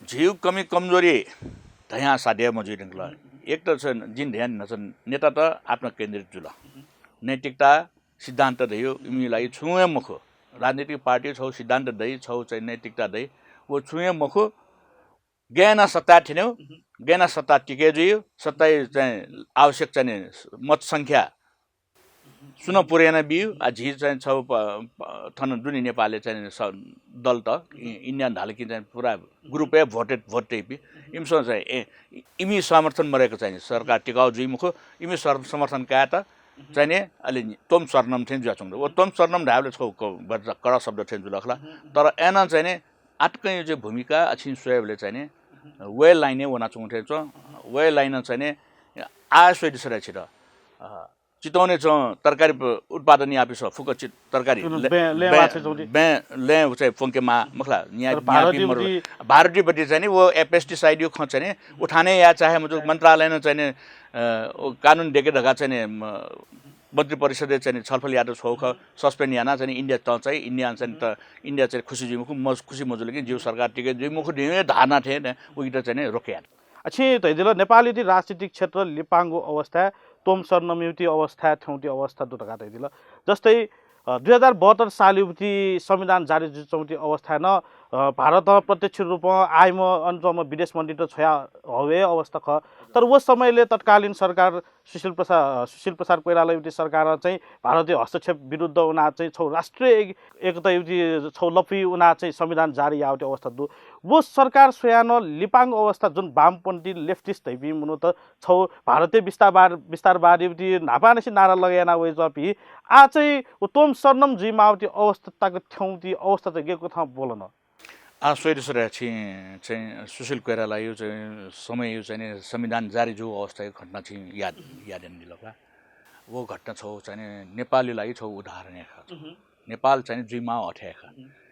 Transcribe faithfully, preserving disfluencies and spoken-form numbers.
झीगु कमी कमजोरी धयां साध्य मजुइ धुंकल। एक त छ जिं धयां न्हाचः नेता त आत्मकेन्द्रित जुल। नैतिकता, सिद्धान्त धइगु इमि लागि छुं हे मखु। राजनीतिक पार्टी छौ सिद्धान्त दइ, छौ चाहिँ नैतिकता दइ, व छुं हे मखु। गय् याना सत्ता थ्यनेगु, गय् याना सत्ता टिके जुइगु, सत्ताइ चाहिँ आवश्यक चाहिँ मत संख्या सुनं पुरै याना बिउ। आ झी चाहिँ छौ प-, प-, थन जुनि नेपालय् चाहिँ स-, दल त इ-, इन्डिया धाल कि चाहिँ पुरा ग्रुपय् भोटेड, भोट तइपि। इमिसं चाहिँ ए, इमि समर्थन मरय्क चाहिँ सरकार टिकाउ जुइ मखु। इमि सर-, समर्थन कायेत चाहिँ नि अलि तोम सर्नम थें जुयाच्वंगु दु। व तोम सर्नम धायेबलय् छौ क-, बज्र-, कडा शब्द थें जुल खला। तर अय्नं चाहिँ नि आतकं चाहिँ भूमिका अछिं स्वयेबलय् चाहिँ नि वये लाइनय् वनाच्वंगु थें च्वं। वये लाइनं चाहिँ नि आः स्वइदिसँ छित। अ, चितवनय् च्वं तरकारी प-, उत्पादन याःपिसं फुक्क चि-, तरकारी तुन ले-, बँय्, लँय् बँय्, वाछे च्वंति। बँय्, लँय् चाहिँ प्वंके माः, मखला, न्या-, तर भारतीय न्यापी मरु-, उति भारतीय बटी चाहिँ नि, व ए-, pesticide यु खँ चाहिँ नि, उठाने या चाहे मजु मन्त्रालयनं चाहिँ नि, अ, ओ कानुन देके धका चाहिँ नि, म, मन्त्री परिषदय् चाहिँ नि छलफल यात छौ ख, suspend याना चाहिँ नि इन्डिया त चाहिँ, इन्डिया चाहिँ त, इन्डिया चाहिँ खुसी जुइ मखु, म खुसी मजुल कि जिउ सरकार टिके जुइ मखु, धिउ धारणा थे न, उकित चाहिँ नि रोके यात। अछिं धैदिल, नेपाली ति राजनीतिक क्षेत्र लिपांगु अवस्था, तोम सर्नमिउति अवस्था, थ्यौंति अवस्था दु धका धैदिल। जस्तै, अ, दुई हजार बहत्तर सालिउति संविधान जारी जुचौंति अवस्था न, अ, भारत प्रत्यक्ष रूपं आइम अन च्वंम्ह विदेश मन्त्री त छ्वया हवे अवस्था ख। तर व समयले तत्कालीन सरकार सुशील प्रसा-, अ, सुशील प्रसाद कोइरालाउति सरकार चाहिँ भारतीय हस्तक्षेप विरुद्ध उना चाहिँ छौ राष्ट्रिय एक-, एकताउति छौ लपुइ उना चाहिँ संविधान जारी याउति अवस्था दु। व सरकार स्वयां न लिपांगु अवस्था जुन वामपन्थी leftist धैपिं मनूत छौ भारतीय विस्तारवाद, विस्तारवादीउति न्हापांनिसें नारा लगय् याना वइ जपि आ चाहिँ व तोम सर्नम जुइ माउति अवस्था तक थ्यौंति अवस्था त गेको थं बोलन। आ, स्वइदिसँ चाहिँ, चाहिँ सुशील कोइरालायु चाहिँ समययु चाहिँ नि संविधान जारी जू अवस्थायु घटना चाहिँ याद, याद यानादिल का। वो घटना छौ चाहिँ नि नेपालयु लागि छौ उदाहरण हे खः। नेपाल चाहिँ नि जुइ माउ अथे हे खः।